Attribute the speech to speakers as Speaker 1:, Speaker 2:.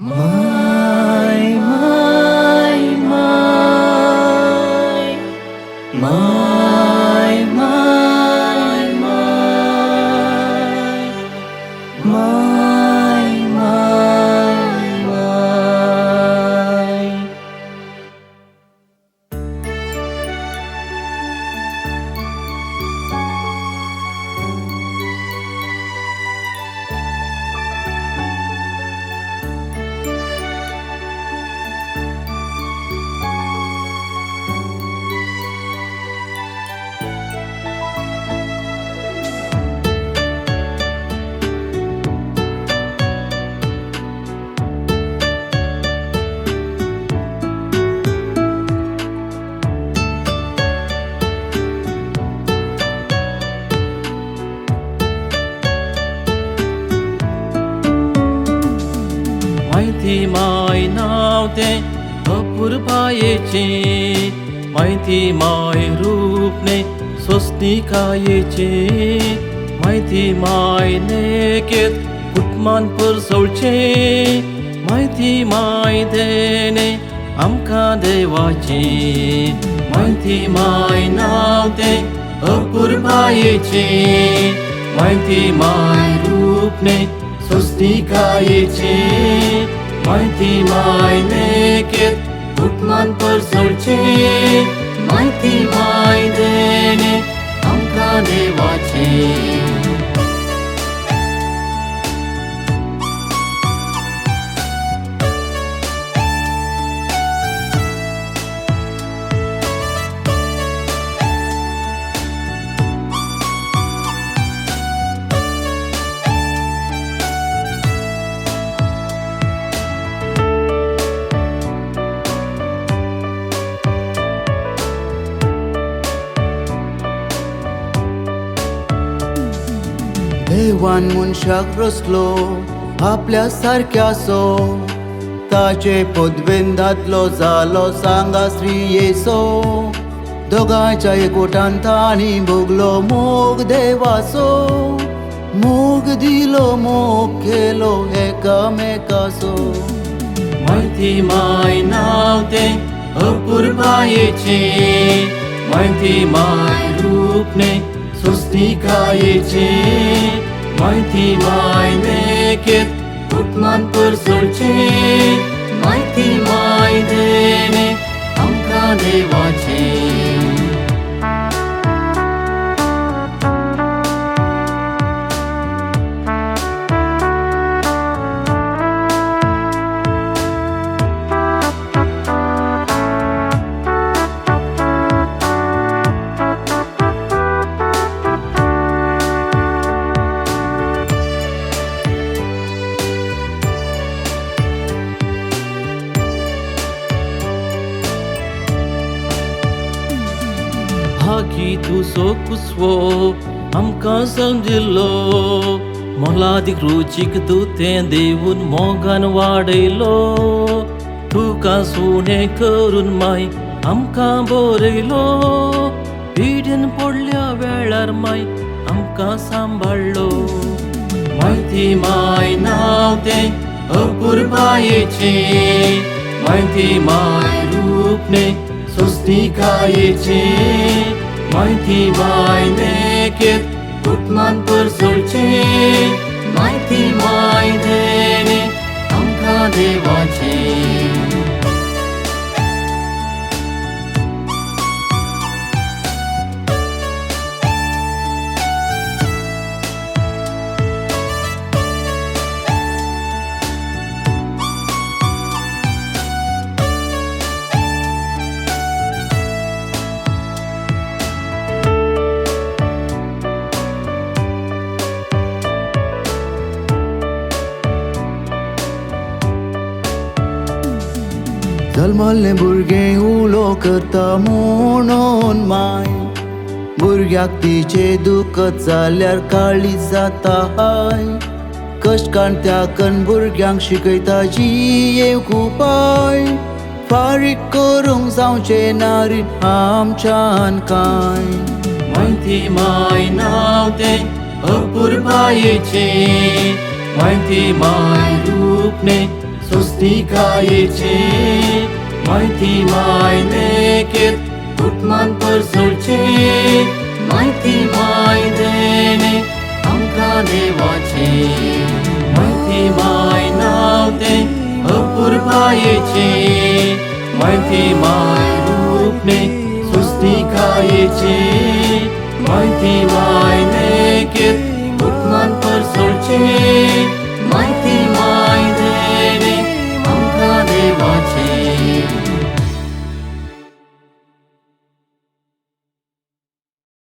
Speaker 1: My my my my my my my my my.
Speaker 2: म्हायती my नांव तें अपुरबायेचें, म्हायती my रूप न्ही सोंसणिकायेचें, म्हायती my नेकेत कुटमान परसवचें, म्हायती my देणें आमकां देवाचें. म्हायती my नांव तें अपुरबायेचें, म्हायती my रूप न्ही सोंसणिकायेचें, म्हायती my नेकेत कुटमान परसवचें, म्हायती my देणें आमकां देवाचें.
Speaker 1: देवान मनशाक रचलो आपल्या सारक्यासो, ताचे पदवेन दादलो जालो सांगा श्री येसो. दोगांच्या एकवटान तांणी भोगलो मोग देवाचो, मोग दिलो मोग केलो एकामेकाचो.
Speaker 2: म्हायती my नांव तें अपुरबायेचें, म्हायती my रूप न्ही सोंसणिकायेचें, म्हायती my नेकेत कुटमान परसवचें, म्हायती my देणें आमकां देवाचें. हाकी तुजो कुसवो आमकां समजिल्लो, मोलादीक रुचीक दुतें देवून मोगान वाडयलो, तुका सुणें करून माय आमकां बरयलो, पिडेन पडल्या वेळार माय आमकां सांबाळ्ळो. म्हायती my नांव तें अपुरबायेचें, म्हायती my रूप न्ही सोंसणिकायेचें, म्हायती my नेकेत कुटमान परसवचें, म्हायती my देणें आमकां देवाचें.
Speaker 1: जल्मल्लें भुरगें उलो करता म्हणून my, भुरग्याक तिचें दुखत जाल्यार काळीज जाता हाय. कश्ट काणत्याकन भुरग्यांक शिकयता जियेवंक उपाय, फारीक करूंक जावचें ना रीण आमच्यान कांय.
Speaker 2: म्हायती my नांव तें अपुरबायेचें, म्हायती my रूप न्ही स्वस्तिकायेचे म्हायती माय लेगीत कुटमान परसोळचे म्हायती माय देणे आमकां देवाचे म्हायती माय नांव तें अपुरबायेचे म्हायती माय रूपणे स्वस्तिकायेचे म्हायती माय लेगीत कुटमान परसोळचे.